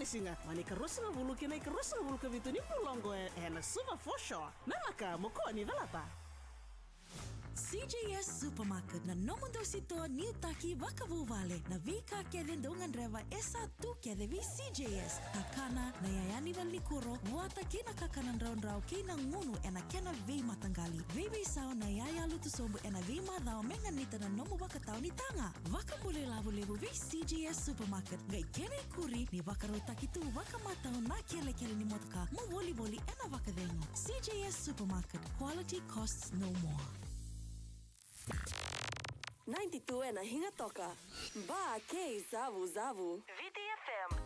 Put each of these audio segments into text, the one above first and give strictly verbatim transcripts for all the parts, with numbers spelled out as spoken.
Siga mai na ikaruasagavulu ki na ikaruasagavulu ka vitu ni vula oqo e, ena Suva Foreshore. Na laka mo kua ni calata. C J S Supermarket, na nomudou sitoa ni taki vakavuvale. Na veika kece dou gadreva e sa tu kece vei C J S. Kakana, na iyaya ni valenikuro, vata kei na kakana draudrau kei na gunu ena kena veimataqali. Veiveisau na iyaya lutu sobu ena veimacawa me ganita na nomu vakatau ni taga. Vakabula ilavo levu vei C J S Supermarket. Qai kena ikuri ni vakarautaki tu vakamatau na kelekele ni motoka mo volivoli ena vakacegu. C J S Supermarket, quality costs no more. Ninety-two ena Higa Toka. Ba kei Zavuzavu. Viti F M.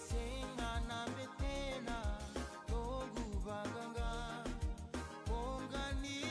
Sega na betena, togu vaqaqa. Boqa ni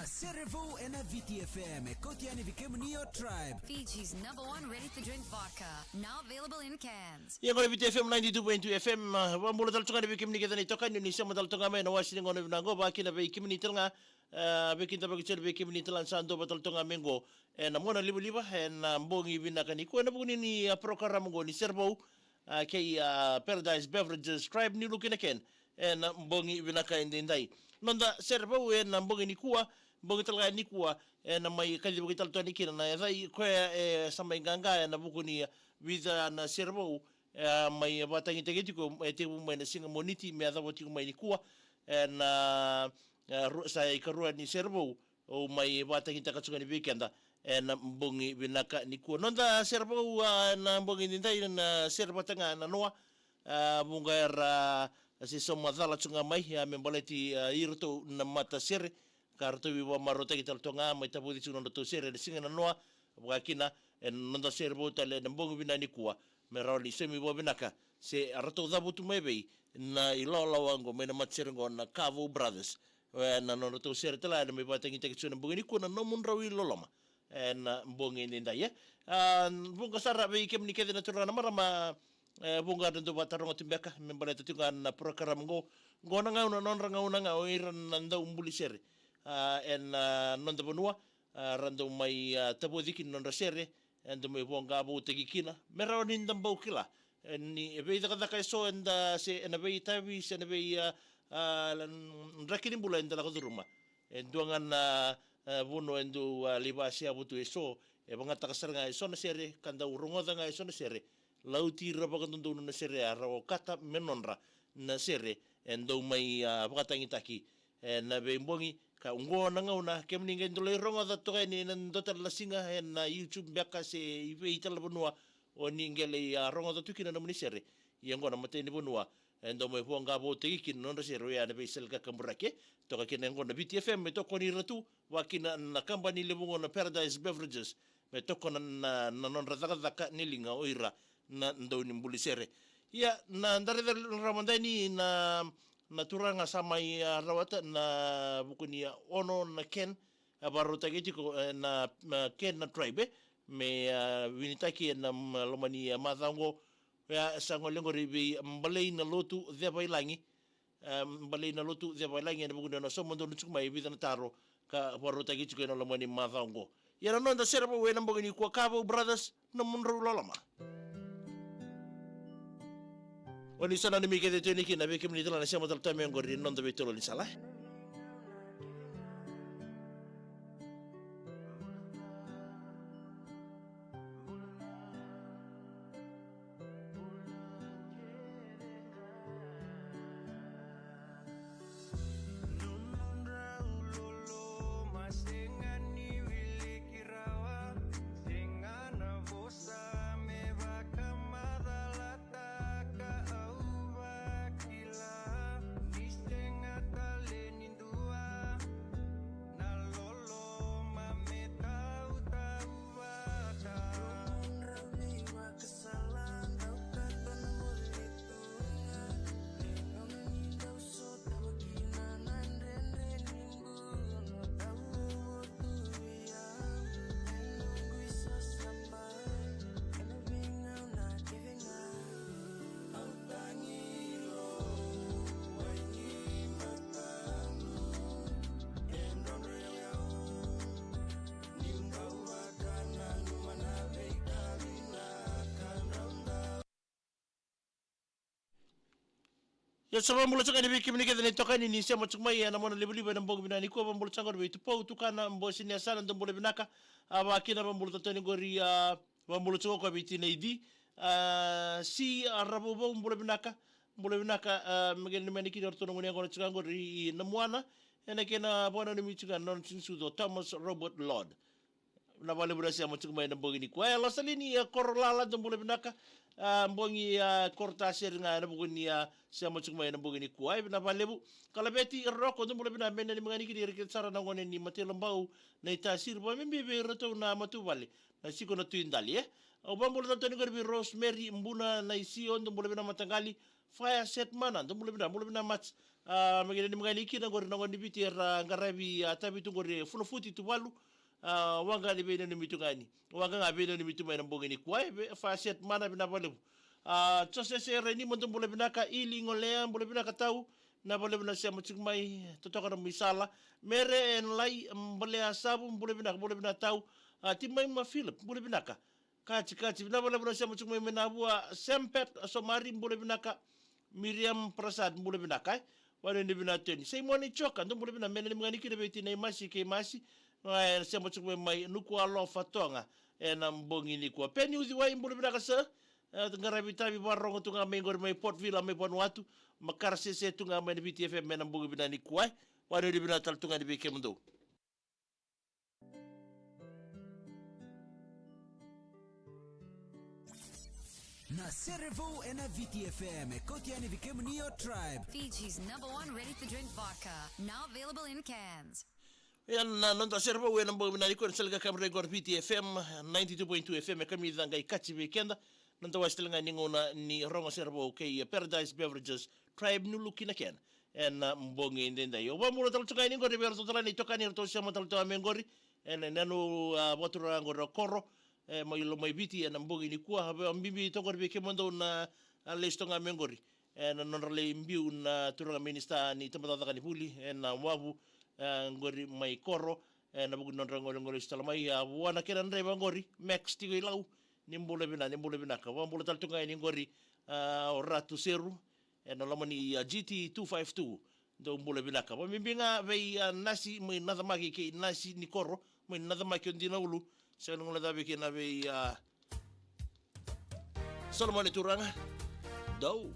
Sere vou ena V T F M, e kauti yani vei kemuni o Tribe. Fiji's number one ready-to-drink vodka, now available in cans. Ia gona V T F M ninety-two point two F M, ah, vakabula tale tu ga yani vei kemuni kece na itokani ni sema tale tu ga mai ena wasi ni gauna vinaka qo, vakakina vei kemuni tale ga, ah, veikidavaki tale vei kemuni tale ga sa dua tale tu ga mai qo ena mona livaliva ena bogi vinaka nikua ena vuku ni, ni, ah, program qo ni sere vou, ah, kei, ah, Paradise Beverages Tribe New Look in a Can ena bogi vinaka edaidai. Noda sere vou ena bogi nikua, bogi tale ga nikua, ena mai kacivaki tale tu yani kina na yacai koya e sa mai qaqa ena vuku ni vica na sere vou, e, mai vakatagitaki tiko, e tekivu mai na siga Moniti me yacova tiko mai nikua, ena, e, ru-, sa ikarua ni sere vou au mai vakatagitaka tu ga yani vei keda ena bogi vinaka nikua. Noda sere vou, ah, ena bogi edaidai na sere vata ga na noa, ah, vuqa era se sauma cala tu ga mai, ah, me baleti, ah, iratou na matasere ka ratou veivakamarautaki tale tu ga mai tavoci tu na nodratou sere ena siga na noa, vakakina ena noda sere vou tale ena bogi vinaka nikua, me rawa ni saumi vakavinaka se ratou cavutu mai vei na ilawalawa qo mai na matasere qo na Kavou Brothers. E, na nodratou sere tale ena mai vakatagitaki tu ena bogi nikua na Nomudrau i Loloma ena bogi edaidai, e. Ah, vuqa sara vei kemuni kece na turaga na marama, e, vuqa na dau vakataroga tu beka me baleta tu ga na program qo. Qo na gauna, nodra gauna ga o ira na dau buli sere, ah, ena, ah, noda vanua, ah, ra dau mai, ah, tavoci kina na nodra sere, e dau mai voqa voutaki kina me rawa ni da bau kila, e, ni veicakacaka eso eda se ena veitavi se ena vei, ah, ah, draki ni bula eda lako curuma. E dua ga na, ah, vanua e dau, ah, lai vaseavu tu eso, e vagataka sara ga eso na sere ka dau rogoca ga eso na sere. Lauti ira vakadodonu na sere, a ra okata me nodra na sere e dau mai, ah, vakatagitaki ena veibogi, ka oqo na gauna kemuni qai dau lai rogoca toka yani ena dua tale na siga ena YouTube beka se i vei tale na vanua o ni qai lai, ah, rogoca tu kina na nomuni sere. Ia oqo na matai ni vanua e dau mai voqa voutaki kina na nodra sere, oya na veiseleka kaburaki, e. Toka kina oqo na V T F M me tokoni ira tu, vakakina na kabani levu oqo na Paradise Beverages me tokona na, na, na nodra cakacaka ni liga o ira na dau ni buli sere. Ia na dare dare rawa mada ni na, na turaga sa mai, ah, rawata na vuku ni, ah, ono na can, ah, vakarautaki tiko, e, na, na can na Tribe, e, me, ah, winitaki ena, mm, loma ni, ah, macawa oqo. Oya sa gole oqori vei Balei na Lotu Cevailagi. Em, Balei na Lotu Cevailagi ena vuku ni nona sauma donu tiko mai e vica na taro ka vakarautaki tiko ena loma ni macawa oqo. Ia na noda sere vou ena bogi nikua, Kavou Brothers, Nomudrau i Loloma. O ni sa nanumi kece tu yani kina vei kemuni tale na sema tale tu mai oqori ena noda veitolo ni sala, e. Ia sa vakabula tiko yani vei kemuni kece na itokani ni sema tiko mai ena mona livaliva ena bogi vinaka nikua, vakabula tiko qori vei Tupou Tukana Bosiniasana, dou bula vinaka. A vakakina vakabula tale tu yani qori, a vakabula tiko o koya vei Tinaidi. A si a Ravouvou, bula vinaka. Bula vinaka, a me kena mai na kina o ratou na gone yaqona tiko qori i Namuana. Ena kena vakananumi tiko na nona tiko ni sucu o Thomas Robert Lord. Na vakalevu na sema tiko mai ena bogi nikua. E, Lasalini, e, Korolala, dou bula vinaka. A, bogi, a, Korotasere ga ena vuku ni, a, sema tiko mai ena bogi nikua. E, na vakalevu. Kalaveti Roko, dou bula vinaka, me nanumi ga ni kina ira kece sara na gone ni Matailobau, na iTasiri, vakabibi vei iratou na matavuvale na Siko na Tui Dali, e. Au vakabula tale tu yani qori vei Rosemary Buna na Isio, dou bula vinaka mataqali. Fire Set Mana, dou bula vinaka, bula vinaka Mats. A, me kena ni magani kina qori na gone ni Viti era qaravi, a, tavi tu qori e Funafuti, Tuvalu. A, waqa ni veinanumi tu gani. Waqa ga veinanumi tu mai na bogi ni kua, e ve-, fa set mana, vinaka vakalevu. A, Josese Rainima, dou bula vinaka. Ili Golea, bula vinaka tau. Vinaka vakalevu na sema tiko mai, totoka na muisala. Mere Enlai, bula ya Savu, bula vinaka, bula vinaka tau. A, Timaima Philip, bula vinaka. Kati, kati, vinaka vakalevu na sema tiko mai, mai na vua, Sempet Somari, bula vinaka. Miriam Prasad, bula vinaka, e. Vale ni vinaka teni. Simoni Joka, dou bula vinaka, me nanumi ga ni kina vei tinai Masi kei Masi. Ga e sema tiko mai, mai Nukualofa Toga. Ena bogi ni kua. Peni Uciwai, bula vinaka sa. E, qaravi tavi vakarorogo tu ga mai qori mai Port Vila, mai Vanuatu. Makara sese tu ga mai na Viti F M ena bogi vinaka ni kua, e. Vale ni vinaka tale tu ga ni vei kemudou. Na sere vou ena Viti F M, e kauti yani vei kemuni o Tribe. Fiji's number one ready-to-drink vodka, now available in cans. Ia na noda sere vou ena bogi vinaka ni kua, ena sala ga kamera qori Viti F M, ninety-two point two F M, e kamica qai kati vei keda. Na dau wasi tale ga ni gauna ni rogo sere vou kei Paradise Beverages, Tribe New Look na kena. Ena bogi edaidai. Au vakabula tale tu ga yani qori vei iratou tale na itokani, iratou sema tale tu ga mai qori. Ena, ena nodrau, a, vakaturaga qori o Koro. E, mai Lomai Viti, ena bogi ni kua. Vakabibi toka qori vei kemudou na, a, lesu toka ga mai qori. Ena nodra lai biu na turaga minista ni tabacakacaka ni vuli. Ena wavu, e, qori mai Koro. Ena vuku ni nodra qoliqoli lesu tale mai. A, vua na kena draiva qori. Max tiko i Lau. Ni bula vinaka, ni bula vinaka. Vakabula tale tu ga yani qori, a, o Ratu Seru. Ena loma ni, a, G T two five two. Dou bula vinaka. Vakabibi ga vei, a, nasi mai Nacamaki kei nasi ni Koro mai Nacamaki o Dinaulu. Sega ni guilecavi kina vei, a, Solomone Turaga. Dou.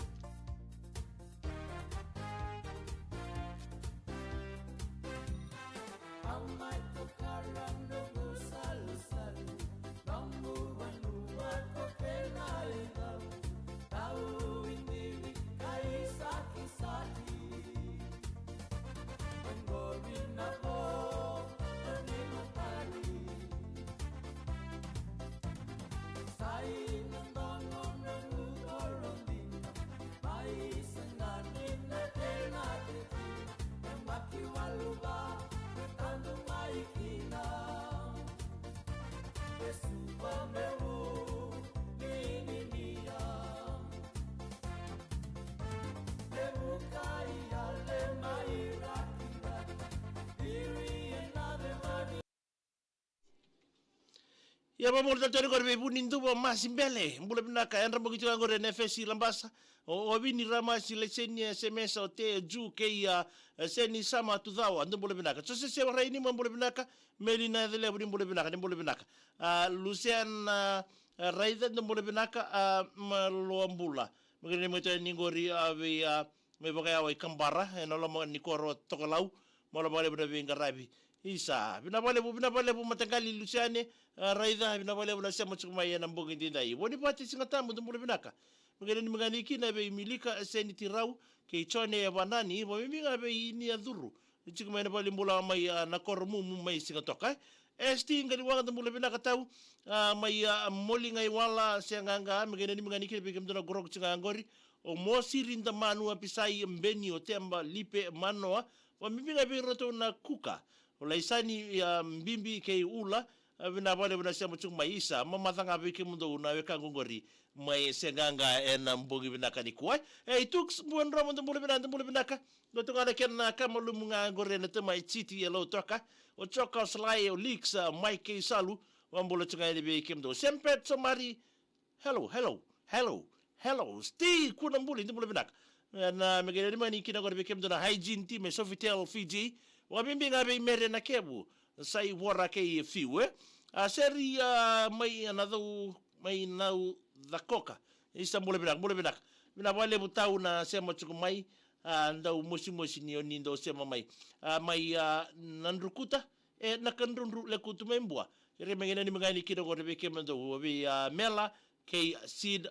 Ia, vakabula tale tu yani qori vei Vuniduva Masi Bele. Bula vinaka, yadra bogi tu ga qori ena F S C Labasa. O, o Vini Ramasi, Lesenia, S M S, o Te, Ju, kei, a, Seni Sama Tucawa. Dou bula vinaka. Jose Sewa Rainima, bula vinaka. Meli na Yacelevu, ni bula vinaka, ni bula vinaka. A, Lucian, a, a, Raica, dou bula vinaka. A, Maloa Bula. Me kena ni mai tu yani qori, a, vei, a, mai Vakayawa i Kabara, ena loma ni koro Tokalau, malo vakalevu na veiqaravi. Isa, vinaka vakalevu, vinaka vakalevu mataqali Lusiane, a, Raica, vinaka vakalevu na sema tiko mai ena bogi edaidai. Vonivati Sigatabu, dou bula vinaka. Me kena ni magani kina vei Milika, Seni Tirau, kei Jone Vanani, vakabibi ga vei Ini Yacuru. Ni tiko mai na valenibula mai, a, na koro Mumu mai Sigatoka, e. S T Qaliwaqa, dou bula vinaka tau, a, mai, a, Moli Qaiwala, se qaqa, me kena ni magani kina vei kemudou na koro tiko ga qori. O Mosiri Damanu, Apisai Beni, o Teba Lipe Manoa, vakabibi ga vei iratou na Kuka. O Laisani, a, Bibi kei Ula, a, vinaka vakalevu na sema tiko mai. Isa, mamaca ga vei kemudou na wekaqu qori mai Seqaqa ena bogi vinaka nikua. E, i Tuks, Buadromo, dou bula vinaka, dou bula vinaka. Dua tu ga na kena kamalumu ga qori ena Tamai City e Lautoka. O Joka, o Salai, o Lix, a, Mike kei Salu. Vakabula tu ga yani vei kemudou. Sempet Somari, hello, hello, hello, hello. Stay kuna buli, dou bula vinaka. Ena me kena ni magani kina qori vei kemudou na Hygiene Team e Sofitel Fiji. Vakabibi ga vei Mere Nakevu, Sai Vora kei Fiu, e. A, Seri, a, mai, a, na cau, mai Nau Cakoka. Isa, bula vinaka, bula vinaka. Vinaka vakalevu tau na sema tiko mai. A, dau mosimosi ni o ni dau sema mai. A, mai, a, Nadrukuta, e, Nakadrudru, Lekutu mai Bua. Ira me kena ni magani kina qori vei kemudou, vei, a, Mela kei Sid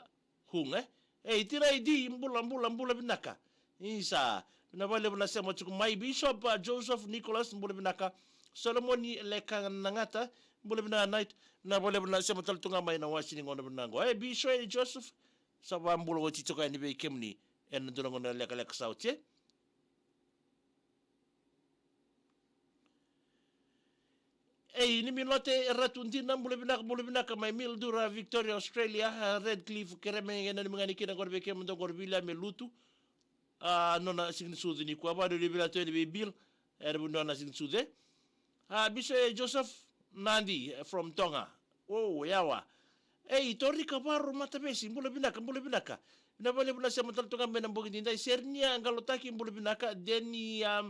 Hung, e. E, i Tiraidi, bula, bula, bula vinaka. Isa, vinaka vakalevu na sema tiko mai. Bishop, a, Joseph Nicholas, bula vinaka. Solomoni Lekanagata, bula vinaka night. Vinaka vakalevu na sema tale tu ga mai na wasi ni gauna vinaka qo. E, Bishop Joseph, sa vakabula oti toka yani vei kemuni ena dua na gauna lekaleka sa oti, e. Ei, ni Milote, Ratu Dina, bula vinaka, bula vinaka, mai Mildura, Victoria, Australia, a, Redcliffe, kere me, e nanumi ga ni kina qori vei kemudou qori Viliame Lutu. A, nona siga ni sucu nikua, vakanuinui vinaka tu yani vei Bill, e, na vuniwai na siga ni sucu, e. A, Bishop Joseph Nadi, e, from Tonga. O, yawa. Ei, Tori Kavaro Matavesi, bula vinaka, bula vinaka. Vinaka vakalevu na sema tale tu ga mai na bogi nidai. Serenia Qalotaki, bula vinaka. Deni, a,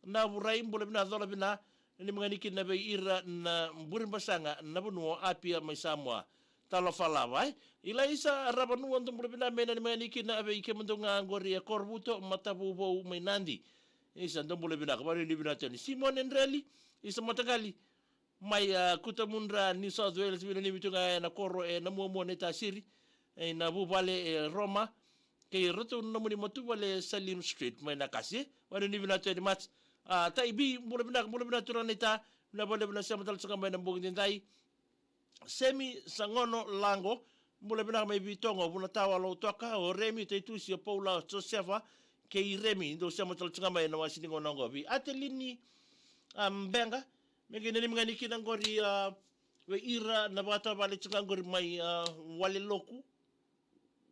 Navurai, bula vinaka, cola vinaka. Ni magani kina vei ira na buri basaga na vanua o Apia mai Samoa. Talofa lava, e. Ilaisa Ravanua, dou bula vinaka, me nanumi ga ni kina vei kemudou ga qori e Korovuto, Matavuvou mai Nadi. Isa, dou bula vinaka, vakanuinui vinaka tu yani. Simone Dreli, isa mataqali. Mai, a, Cootamundra, New South Wales, me nanumi tu ga ena koro e Namuamua, Naitasiri. Ena vuvale e Roma. Kei ratou na nomuni matuvale Salim Street, mai Nakasi. Vakanuinui vinaka tu yani Mats. A, Taibi, bula vinaka, bula vinaka turaga naita. Vinaka vakalevu na sema tale tu ga mai na bogi nidai. Semi Sagono Lago, bula vinaka mai Vitogo, Vunatawa, Lautoka, o Remi, Taitusi, o Paula, o Josefa, kei Remi, dou sema tale tu ga mai na wasi ni gauna oqo. Vei Atelini, a, Bega, me qai nanumi ga ni kina qori, a, vei ira na vakatavale tu ga qori mai, a, Waleloku.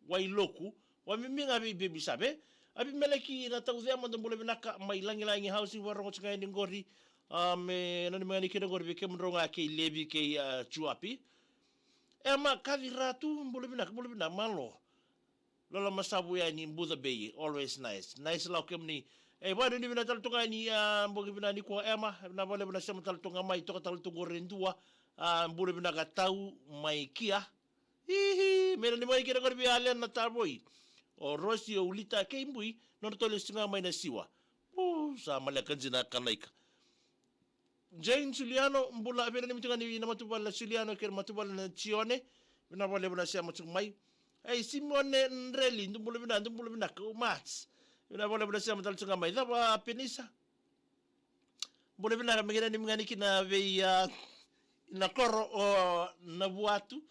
Wailoku, vakabibi ga vei Baby Save. A, Abimeleki Nataucema, dou bula vinaka mai Lagilagi Housing, vakarogo tu ga yani qori. A, me nanumi ga ni kina qori vei kemudrau ga kei Levi kei, a, Juapi. Ema Kaci Ratu, bula vinaka, bula vinaka, malo. Loloma Savu yani Buca Bay, always nice. Nice lako kemuni. E, vakanuinui vinaka tale tu ga yani, a, bogi vinaka nikua Ema, vinaka vakalevu na sema tale tu ga mai, toka tale tu qori e dua. A, bula vinaka Tau mai Kia. Hihi, me nanumi ga ni kina qori vei Alena Tavoi. O Rosi, o Ulita, kei Bui, nodratou lesu ga mai na siwa. Pu, sa maleka dina ka laika. Jane Juliano, bula, me nanumi tu ga ni na matuvale na Juliano, kei na matuvale na Jione. Vinaka vakalevu na sema tu ga mai. Ei, Simone Dreli, dou bula vinaka, dou bula vinaka, o Mats. Vinaka vakalevu na sema tale tu ga mai. Cava Penisa? Bula vinaka, me qai nanumi ga ni kina vei, a, na koro o Navuatu,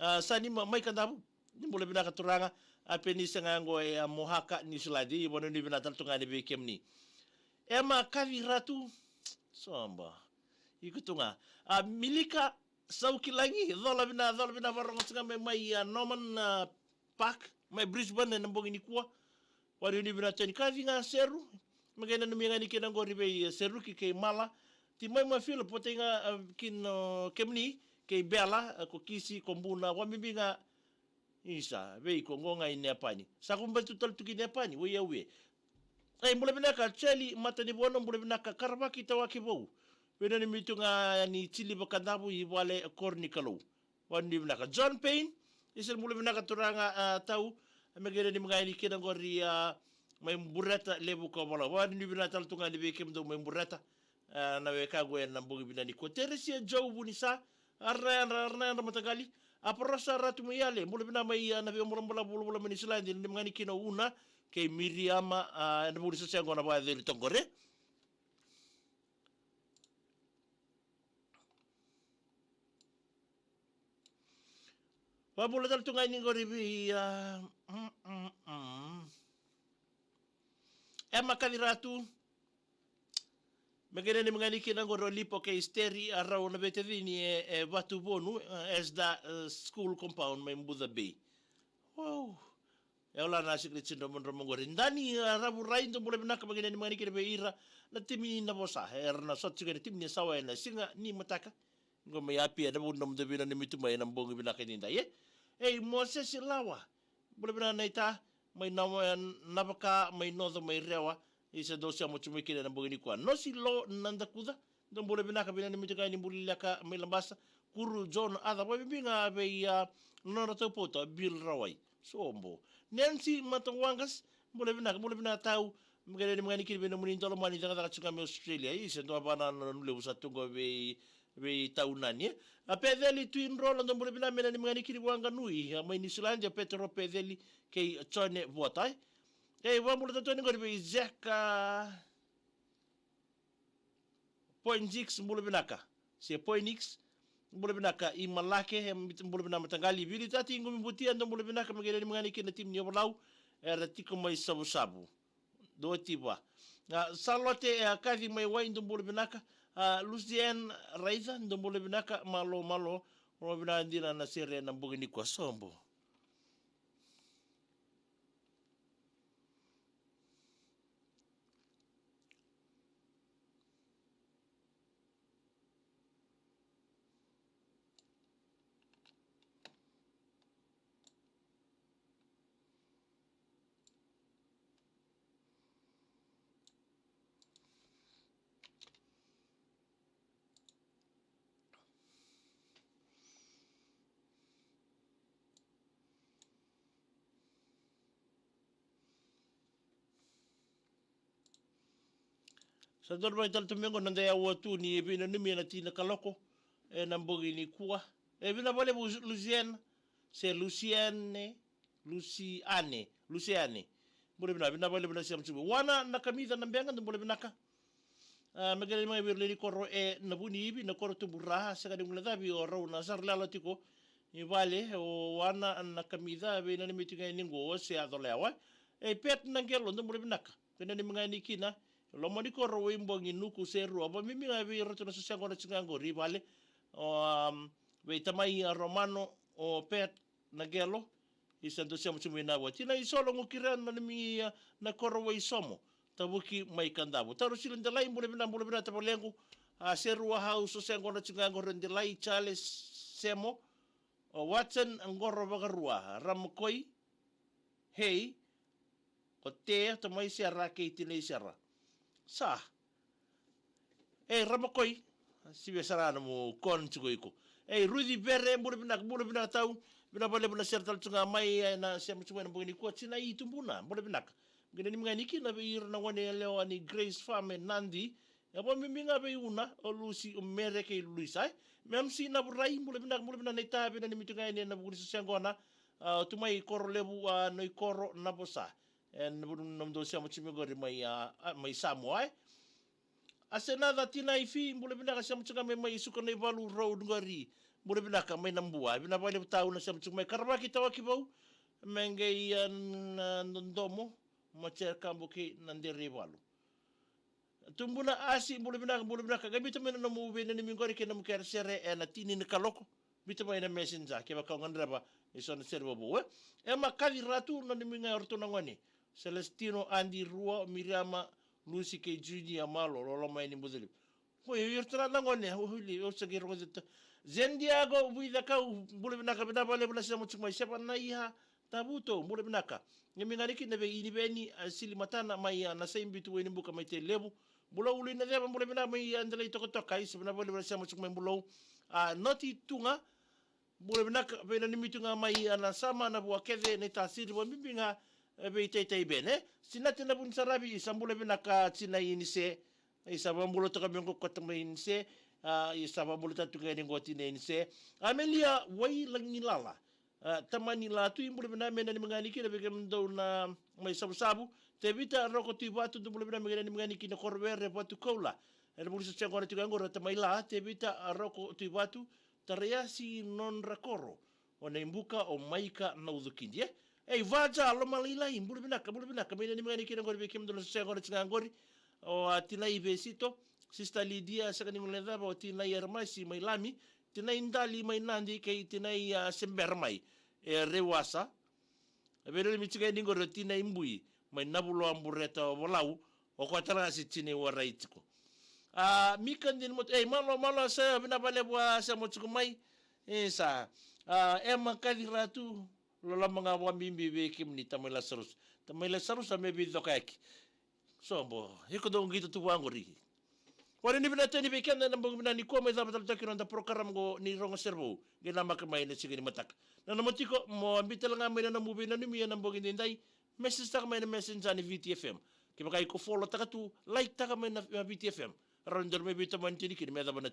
a, Sanima mai Kadavu. Ni bula vinaka turaga, a, Penisa ga qo e, a, Mohaka, New Zealand. Vakanuinui vinaka tale tu ga yani vei kemuni. Ema Kaci Ratu, soba. Iko tu ga. A, Milika Saukilagi, cola vinaka, cola vinaka, vakarogo tu ga mai, mai, a, Norman, a, Park, mai Brisbane ena bogi nikua. Vakanuinui vinaka tu yani Kaci ga Seru. Me qai nanumi ga ni kina qori vei, e, Seruki kei Mala. Timaima Philip, vata ga, e, kina, o, kemuni, kei Bela, e, ko Kisi, ko Buna, vakabibi ga. Isa, vei iko qo ga i Nepani. Sa ko batu tale tu ki Nepani, oi au e. Ei, bula vinaka, Charlie Matanivono, bula vinaka, Karavaki Tawaki Vou. Vei nanumi tu ga yani Tiliva Kadavu i vale, e, koro ni Kalou. Vakanuinui vinaka. John Payne, isa bula vinaka turaga, a, Tau, me qai nanumi ga yani kina qori, a, mai Bureta Levu Kavala. Vakanuinui vinaka tale tu ga yani vei kemudou mai Bureta, a, na wekaqu ena bogi vinaka nikua. Teresia Joe Vunisa, ara na yadra, ara na yadra mataqali. Aparosa Ratu mai Yale, bula vinaka mai, a, na veibolabula vulavula mai Niusiladi, nanumi ga ni kina o Una, kei Miriama, a, ena vuku ni sese qo na vakayacori toka qori. Vakabula tale tu ga yani qori vei, a, mm, mm, mm. Ema Kaci Ratu. Me qai nanumi ga ni kina qori o Lipo kei Steri, a, rau na veitacini e, e Vatuvonu, e, Esda, e, School Compound mai Buca Bay. Wow. E ola na sikiriti dromodromo qori. Dani, a, Ravurai, dou bula vinaka, me qai nanumi ga ni kina vei ira na timi ni Navosa. Era na sota tiko na timi ni Sawa ena siga ni mataka. Qo mai Apia, na vuna nomudou veinanumi tu mai ena bogi vinaka nidai, e. Ei, Mosese Lawa. Bula vinaka naita, mai Nava-, Navaka, mai Noco, mai Rewa. Isa, dou sema tu mai kina ena bogi nikua. Nosi Lo Nadakuca. Dou bula vinaka, veinanumi tu ga yani Bulileka mai Labasa. Kuru John Aca, vakabibi ga vei, a, nona taupauta Bill Rawai. Sobo. Nancy Matawagas, bula vinaka, bula vinaka Tau. Me qai nanumi ga ni kina vei nomuni daulomani cakacaka tu ga mai Australia. Isa, dua vaka na nona levu sa tu qo vei, vei Tau Nani, e. A Peceli Twin Roll, dou bula vinaka, me nanumi ga ni kina vua Qanui, a, mai Niusiladi, a Petero Peceli kei Jone Vota, e. Ei, vakabula tale tu yani qori vei Zeka. Point six, bula vinaka. Se Point X, bula vinaka i Malake, e, bula vinaka mataqali. Vili Tati, Qumi Butia, dou bula vinaka, me qai nanumi ga ni kina timi ni Ovalau, era tiko mai Savusavu. Dou tiva. A, Salote, e, a Kaci mai Wai, dou bula vinaka. A, Lucian Raica, dou bula vinaka, malo, malo, malo vinaka dina na sere na bogi nikua, sobo. Sa dodonu mai tale tu mai qo na dau yawa tu ni veinanumi ena tini na kaloko ena bogi nikua. E vinaka vakalevu Luciana, se Luciane, Luciane, Luciane. Bula vinaka, vinaka vakalevu na sema tiko. Wana na kamica na bega, dou bula vinaka. A, me qai mai vei ira lewe ni koro e Navuniivi, na koro tubu ra, sega ni guilecavi o rau na sara lala tiko i vale, o Wana na kamica, veinanumi tiko ga yani qo, o se yaco lewa. E Pet na qelo, dou bula vinaka. Veinanumi ga yani kina, loma ni koro Waibogi, Nuku, Serua, vakabibi ga vei iratou na soso yaqona tiko ga qori i vale. O, am, vei tamai a Romano, o Pet na qelo, isa dou sema tiko mai na vua. Tina i Solo, qo kira na numi, a, na koro Waisomo, tavuki mai Kadavu. Taro Sili Delai, bula vinaka, bula vinaka tavalequ. A, Serua House, soso yaqona tiko ga qori Delai, Charles Semo, o Watson, qoro vakarua, Ramakoi, Hei, o Te, tamai Sera kei tinai Sera. Sa. Ei, Ramakoi. Sivia sara na mu kon tiko iko. Ei, Ruci Vere, bula vinaka, bula vinaka tau. Vinaka vakalevu na sere tale tu ga mai, e, na sema tu mai na bogi nikua, tinai Tubuna, bula vinaka. Qai nanumi ga yani kina vei ira na gone yalewa ni Grace Farm e Nadi. E vakabibi ga vei Una, o Lusi, o Mere kei Luisa, e. Mamsi Navurai, bula vinaka, bula vinaka na itavi, veinanumi tu ga yani ena vuku ni soso yaqona. A, tu mai koro levu, a, Noikoro, Navosa. E, na vuku ni nomudou sema tiko mai qori mai, a, a, mai Samoa, e. A Senaca, tinai Fi, bula vinaka, sema tiko ga mai, mai Sukanaivalu Road qori. Bula vinaka mai Nabua, vinaka vakalevu tau na sema tiko mai. Karavaki Tawakivou, me qai, a, na Dodomo, Matere Kabu kei Nadereivalu. Tubuna Asi, bula vinaka, bula vinaka. Qai biuta mai na nomu veinanumi qori kei na nomu kerekere ena tini ni kaloko. Biuta mai na messenger kevaka o gadreva eso na sere vovou, e. Ema Kaci Ratu, nanumi ga o ratou na gone. Celestino, Adi, Rua, Miriama, Lusi kei Junior, malo, loloma yani Bucalevu. Oi, oi, iratou na gone, o, o, o, sa qai rogo zeta. Zen Diago, Vuicakau, bula vinaka, vinaka vakalevu na sema tiko mai. Sevanaiha Tavuto, bula vinaka. Nanumi ga yani kina vei Iniveni, a, Sili Matana mai, a, Nasaibitu, Wainibuka mai Tailevu. Bula Ulu Inaceva, bula vinaka mai, a, Delai Tokatoka, isa vinaka vakalevu na sema tiko mai Bulou. A, Noti Tuga, bula vinaka, veinanumi tu ga mai, a, na Sama, Navua kece, na iTasiri, vakabibi ga, e, vei Taitai Bene. Sinati Navunisaravi, isa bula vinaka, tinai Inise. Isa vakabula toka mai qo koto mai Inise. A, isa vakabula tatu ga yani qo tinai Inise. Amelia Wailagilala. A, tamani Latui, bula vinaka, me nanumi ga yani kina vei kemudou na mai Savusavu. Tevita Roko Tuivatu, dou bula vinaka, me nanumi ga yani kina Korovere, Vatukoula. Ena vuku ni soso yaqona tiko qori, tamai La, Tevita Roko Tuivatu, Taraiasi Nodrakoro, o Naibuka, o Maika Naucukidi, e. Ei, Vaja Lomalailai, bula vinaka, bula vinaka, me nanumi ga yani kina qori vei kemudou na soso yaqona tiko qori. O, a, tinai Vesito, Sister Lidia, sega ni guilecava, o tinai Eremasi mai Lami, tinai Dali mai Nadi kei tinai, a, Sebera mai, e, Rewasa. E veinanumi tiko yani qori o tinai Bui mai Navuloa, Bureta, o Volau, o koya tale ga se tinai Warai tiko. A, Mika Dinimoto, ei, malo, malo, sa vinaka vakalevu, a, sema tiko mai. Isa, a, Ema Kaci Ratu, loloma ga vakabibi vei kemuni tamai Lasarusa. Tamai Lasarusa me veicokayaki. Sobo, iko dou qito tu vaqori. Wana ni vinaka tani vei keda ena bogi vinaka nikua, mai cava tale toka na noda program qo ni Rogo Sere Vou. Qai namaka mai na siga ni mataka. Nanuma tiko mo biuta tale ga mai na nomu veinanumi ena bogi edaidai. Message taka mai na messenger ni V T F M. Kevaka iko follow taka tu, like taka mai na, na V T F M. Rawa ni dodonu me veitomani tiko kina me yacova na